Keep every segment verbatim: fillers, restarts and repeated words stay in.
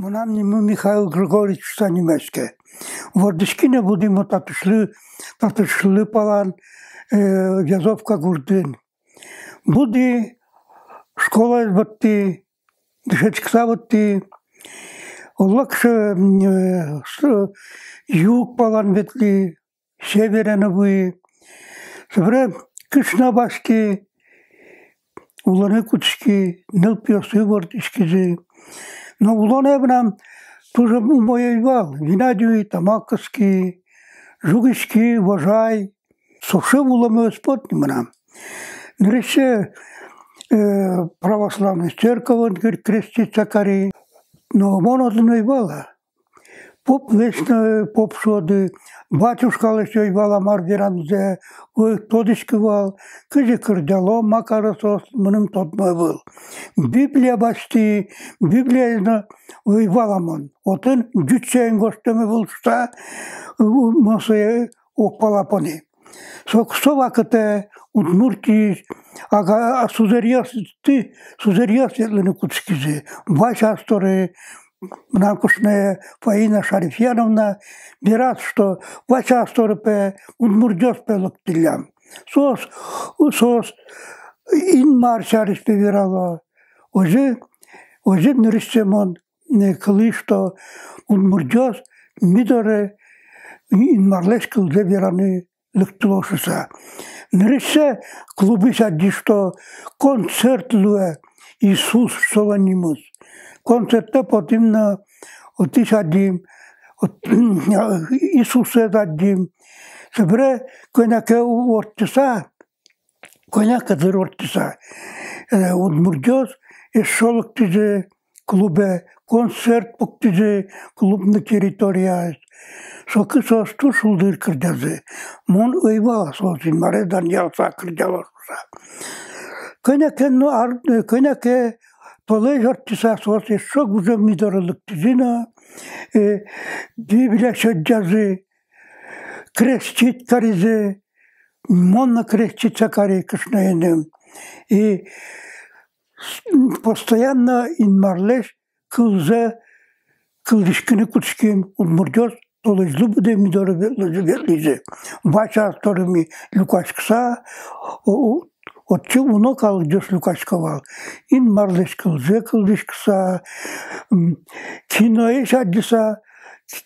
Мынам нимы Михаил Григорьевич шуса нимаське. Вордӥськи но будӥ мон Татышлы, Татышлы палан, э, Вязовка гуртын. Будӥ, школаез быдтӥ, дышетскыса быдтӥ. Олокыӵе, м, э, с-, юг палан ветлӥ, севере но вуи. Собере кышно басьтӥ, улыны кутски, нылпиосы вордӥськизы. Но улонэ мынам туж умой ӧй вал. Вина юи, тамак кыски, жугиськи, вожай. Сыӵе улонэ ӧз поты ни мынам. Нырысьсэ, э, православной церковьын кр-, креститься кари. Но мон отын ӧй вала. Поплэсь но, поп шуоды, батюшкалэсь ӧй вала, мар верамзэ, ӧй тодӥськы вал, кызьы кырӟало, ма каро соос, мыным тодмо ӧвӧл. Библия басьтӥ, Библиез но ӧй вала мон. Отын ӟучсэ гожтэм ӧвӧл шуса, у-, мон сое уг пала пони. Со, со вакытэ Удмуртиысь ага, а, сузэръёсты, сузэръёс ветлыны кутскизы. Вась астор, мынам кышное Фаина Шарифьяновна вераз, что вась астор, пе, удмуртъёс, пе, лыктӥллям. Соос, соос Инмар сярысь, пе, верало. Озьы, озьы нырысьсэ мон, э, кылӥ, что удмуртъёс ми доры Инмарлэсь кылзэ вераны лыктыло шуса. Нырысьсэ клубысь адӟи, что концерт луэ, «Иисус» солэн нимыз. Концертэ потӥм но, отысь адӟим, от-, Иисусэз адӟим. Собере кӧня ке ортчыса, кӧня ке дыр ортчыса, э, удмуртъёс эшшо лыктӥзы клубе, концерт пуктӥзы клубной территорияз. Соку соос туж шулдыр кырӟазы. Мон ӧй вала, соос Инмарез данъялыса кырӟало шуса. Кӧня ке но ар-, э, кӧня ке толэзь ортчыса соос эшшо гужем ми доры лыктӥзы но, э, Библия сётъязы, крестить каризы, мон но креститься кари кышноеным. И с-, постоянно Инмарлэсь кылзэ кылзӥськыны кутским удмуртъёс толэзьлы быдэ ми доры ветлӥзы, ветлӥзы. Вась астор ми люкаськыса, о-, о-, отчы уно калыкъёс люкасько вал. Инмарлэсь кылзэ кылзӥськыса, м, киноысь адӟыса,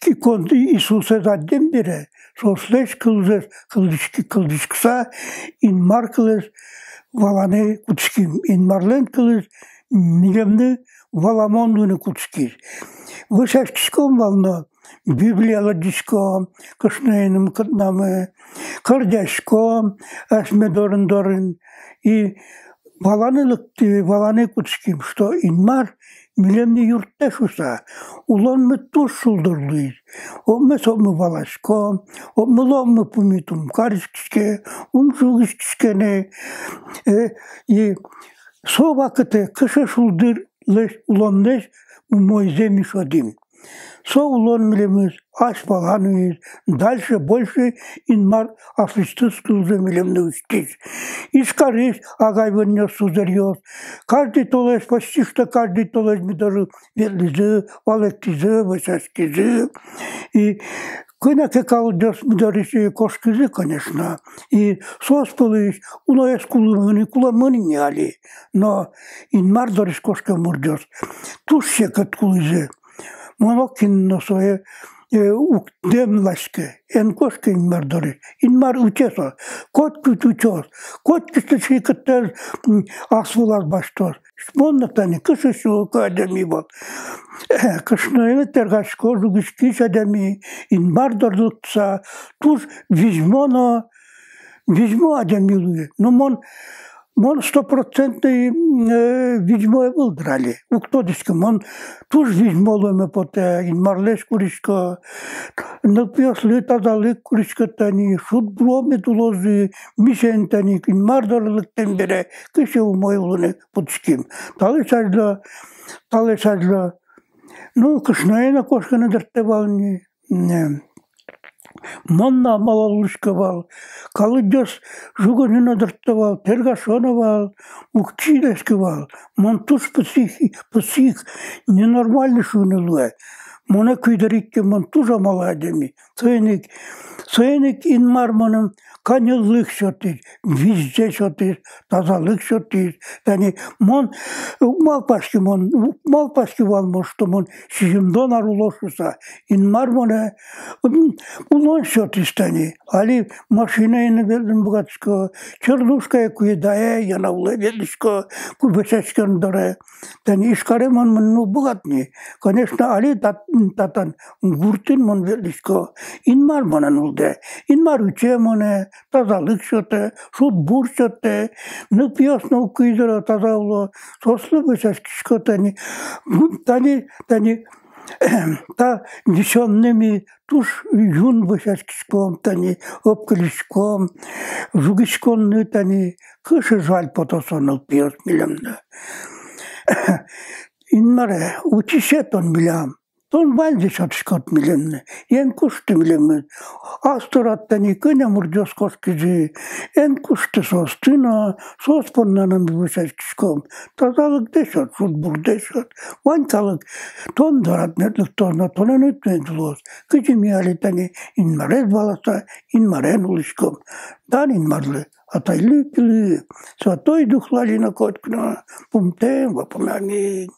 ки-, кон Иисусэз адӟем бере, соослэсь кылзэс кылзӥськы-, кылзӥськыса, Инмар кылэз валаны кутским. Инмарлэн кылыз милемлы валамон луыны кутскиз. Вӧсяськиськом вал но, Библия лыдӟиськом, кышноеным кытнамы, кырӟаськом асьме дорын-дорын. И валаны лыктӥ-, валаны кутским, что Инмар милемлы юрттэ шуса, улонмы туж шулдыр луиз. Окмыс-окмыс валаськом, окмылы окмы пумит ум кариськиське, ум жугиськиське ни, э, и со вакытэ кыӵе шулдырлэсь улонлэсь умойзэ ми шӧдӥм. Со улон милемыз азьпала нуиз, дальше больше Инмар аслэсьтыз кылзэ милемлы усьтӥз. Ижкарысь агай-вынъёс, сузэръёс, каждый толэзь, почти что каждый толэзь ми доры ветлӥзы, валэктӥзы, вӧсяськизы. И кӧня ке калыкъёс ми дорысь кошкизы, конечно. И соос пӧлысь уноез кулэмын, кулэмын ини али. Но Инмар дорысь кошкем муртъёс туж секыт кулӥзы. Мон нокинлы но сое, э, уг дэмласькы, эн кошкы Инмар дорысь. Инмар утчоз, котькуд утчоз, котькытчы секытэз, м, ас вылаз басьтоз. Мон но тани кышномурт адями вал. Э, кышноеме тергасько, жугиськись адями, Инмар доры лыктыса, туж визьмо но, визьмо адями луи. Но мон, мон стопроцентный, э, визьмо ӧвӧл дыр али. Уг тодӥськы, мон туж визьмо луэме потэ, Инмарлэсь курисько, нылпиослы тазалык курисько тани, шудбуро мед улозы, мишень тани, Инмар доры лыктэм бере, кыӵе умой улыны кутским. Талэсь азьло, талэсь азьло. Ну, кышное но кошкыны дыртэ вал ни. Э, Мон но амалал улӥсько вал, калыкъёс жугыны но дырто вал, тергашо но вал, уг чидаськы вал. Мон туж пысих, пысих, ненормальный шуыны луэ. Монэ куйдырить ке, мон туж амалай адями. Соин ик, соин ик Инмар монэ каньыллык сётӥз, визьзэ сётӥз, тазалык сётӥз. Тани мон, э, малпаськи мон, малпаськи вал мон, что мон сизьымдон ар уло шуыса. Инмар монэ, м, улон сётӥз тани. Али машинаен но ветлыны быгатӥсько, чернушкае, куедае, янаулэ ветлӥсько, ку вӧсяськон доры. Тани Ижкаре мон мыныны уг быгаты ни. Конечно, али тат-, татын гуртын мон ветлӥсько. Инмар монэн улдэ. Инмар утче монэ, тазалык сётэ, шудбур сётэ. Нылпиос но уг куйдыро, таза уло. Соослы вӧсяськисько тани. Тани, тани, та висёнными туж юн вӧсяськиськом тани, ӧпкелиськом, жугиськонны тани, кыӵе жаль потоно нылпиос милемлы. Инмаре, утиське тон милям, тон ваньзэ сётӥськод милемлы, эн кушты милемыз. Ас дорад тани кӧня муртъёс кошкизы, эн кушты соосты но, соос понна но ми вӧсяськиськом. Тазалыкдэ сёт, шудбурдэ сёт. Вань калык тон дорад мед лыктоз но тонэн ик мед улоз. Кызьы ми али тани Инмарез валаса, Инмарен улӥськом. Дан Инмарлы, Атайлы, Пилы, Святой Духлы али но, котьку но пумтэм вапумъя. Аминь.